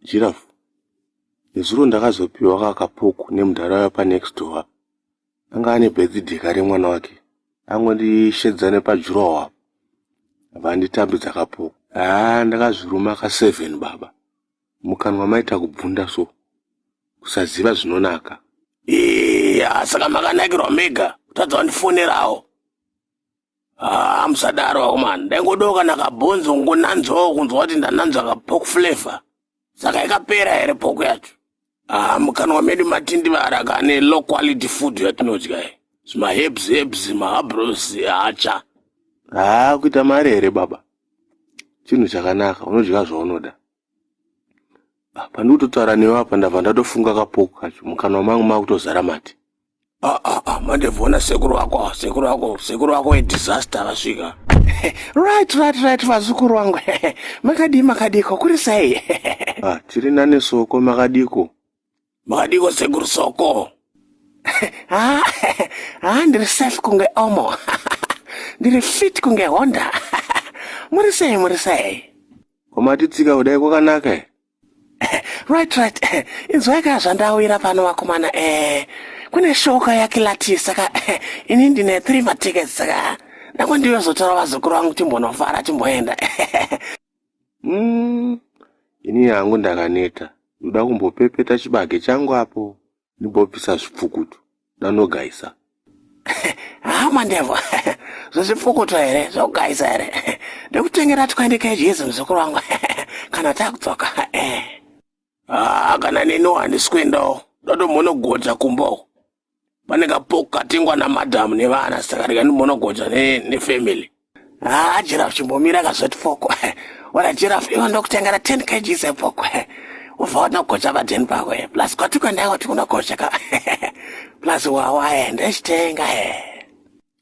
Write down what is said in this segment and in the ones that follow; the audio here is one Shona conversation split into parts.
Giraffe, nezuro ndakazopiwa kakapoku nemudhara uya panext door apa. Anga ane birthday ka remwana wake. Angondishedza nepajurawo apo. Abva anditambidza kapoku. Haa ndakazviruma ka 7 baba. Mukanwa maita kubvunda so. Kusaziva zvinonaka. Iya, saka makanakirwa mega kutadza kundifonerawo. Ah, musadaro vakomana. Ndaingodawo kana kabhonzo ngonanzwawo kunzwa kuti ndananzva kapork flavor. Saka ikapera here pork yacho? Ah, mukanwa medu matindivara kane low quality food yatinodya iyi. Zvima herbs herbs, mahabros, hacha. Haa kuita mari here baba? Chinhu chakanaka, unodya zvaunoda. Ah, pandikutotaura newe apa ndabva ndatofunga kapoko kacho mukanwa mangu makutozara mate. Ah, ah, ah, mandevona sekuru vako ah, sekuru vako sekuru vako edisaster vasvika. Right, right, right, vazukuru vangu. Makadii, makadiko, kuri sei? Ah, tiri nane soko makadiko. Makadiko sekuru soko. Ah, ah, ndiri safe kunge omo. Ndiri fit kunge Honda. Muri sei, muri sei? Kwamatitsika kudai kwakanaka here? Right, right. Inzwai ka zvandawira pano vakomana. Eh, kune shoka yakilati saka ini ndine 3 matickets saka ndako ndiyozotora vazukuru vangu timbonofara timboenda. Ini hangu ndakaneta. Ndoda kumbopepeta chibage changu apo ndimbobvisa zvipfukuto ndanogaisa. Ha mandevo zvezvipfukuto here zvogaisa here ndikutengera 20 kgs muzukuru wangu kana takudzoka eh. Ah, kana neniwo handisi kuendawo ndotombonogocha kumba uko pane kapoko katengwa namadhamu nevana saka rega ndimbonogocha nefamily. Ah, giraffe chimbomira kazveti poko. Wala giraffe iwe ndokutengera 10 kgs epoko. Ubva watogocha padeni pako. Eh. Plus kwati kuenda kwati kunogocha ka. Plus wawa eh ndechitenga eh.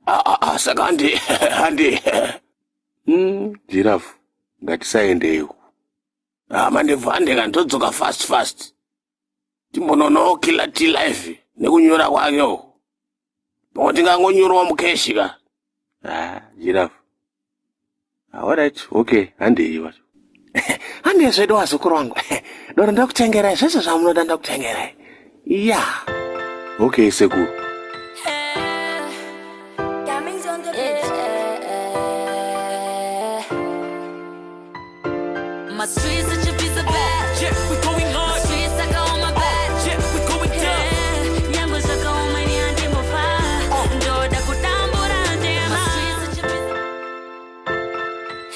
Ah, ah, ah, saka handi handi. Giraffe ngatisaendeyo. Ah, mandebvu handeka ndodzoka fast fast. Timbononowo killer T live nekunyora kwake uko. Pamwe tingangonyurawo mukeshi ka. Ah, giraffe. Ah, alright, okay, handei wacho. Handei zvedu vazukuru vangu. Doro ndakutengerai zvese zvamunoda ndakutengerai. Yeah. Okay, sekuru. My streets such a piece of bad. Yeah, we going hard. My streets I got on my back. Yeah, we going tough. Yeah, nyangwe zvakaoma ini handimbofa. Ndoda kutambura ndema. My streets such a piece of-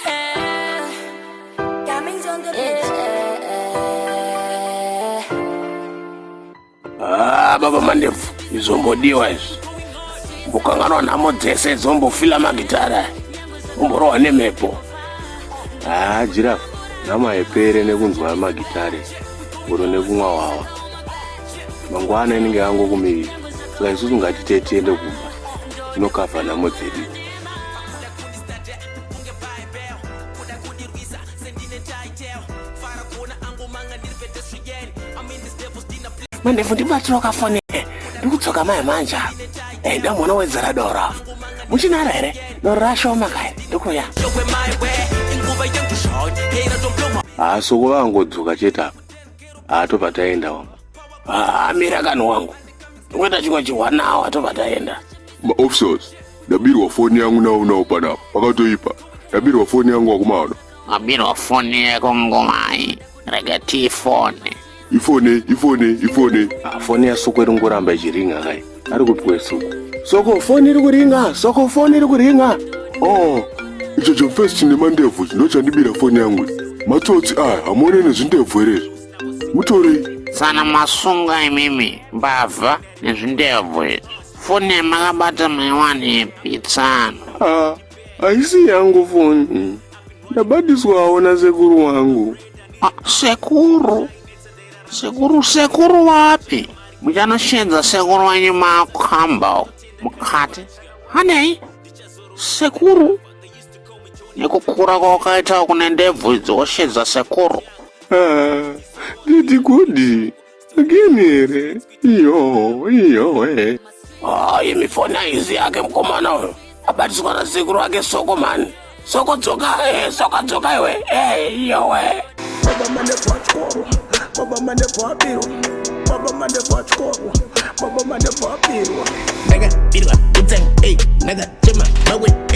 Yeah. Diamonds on the beat. Yeah. Ah, baba mandebvu izombodiwa izvi. Mbokanganwa nhamo dzese dzombofila magitara. Umborohwa nemhepo. Haa, giraffe, nhamo haipere nekunzwa magitare oro nekumwa hwawa. Mangwana inenge yangokumirira. Saka isusu ngatite tiende kumba. Tinokavha nhamo dzedu. Mandevu ndibatira kafoni ndikudzoka mai manje apa. Eh, ndamona wedzera doro apa. Muchinaro here? Doro rashoma kai ndikuya. Haa, soko vangodzoka chete apa. Haa, tobva taenda wangu. Ah, mira kani wangu. Tingoita chimwe chihwanawa tobva taenda. Maofficers, ndabirwa foni yangu nawo nawo panapa. Pakatoipa. Ndabirwa foni yangu wakumana. Wabirwa foni yako ngomai. Rega tifone. Ifone, ifone, ifone. Ah, foni yaSoko iri kungoramba ichiringa kai. Ari kupiwe Soko. Soko, foni iri kuringa. Soko, foni iri kuringa. Oh, icho chemfesi chine mandebvu ichi ndochandibira foni yangu. Matsotsi aya, hamuone nezvindebvu here izvi? Mutorei. Sana masunga imimi, mbavha nezvindebvu izvi. Foni yamakabata maiwanepi tsano? Ah, haisi yangu foni. Ndabatiswawo nasekuru wangu. Ah, sekuru. Sekuru, sekuru wapi? Muchanoshenza sekuru wenyu makamba mukati. Hanei? Sekuru? Nekukura kwawakaita kune ndebvu idzi woshedza sekuru. Ah, didi kudi. Again here. Iyo, iyo, eh. Ah, imi foni haizi yake mukomana uyo. Abatiswa nasekuru ake Soko mani. Soko dzoka, eh, Soko dzoka iwe. Eh, iyowe. Baba mandebvu atyorwa. Mandebvu abirwa, baba Mandebvu atyorwa, baba Mandebvu abirwa. Ndakabirwa utsangu, ei, ndakachema mawe.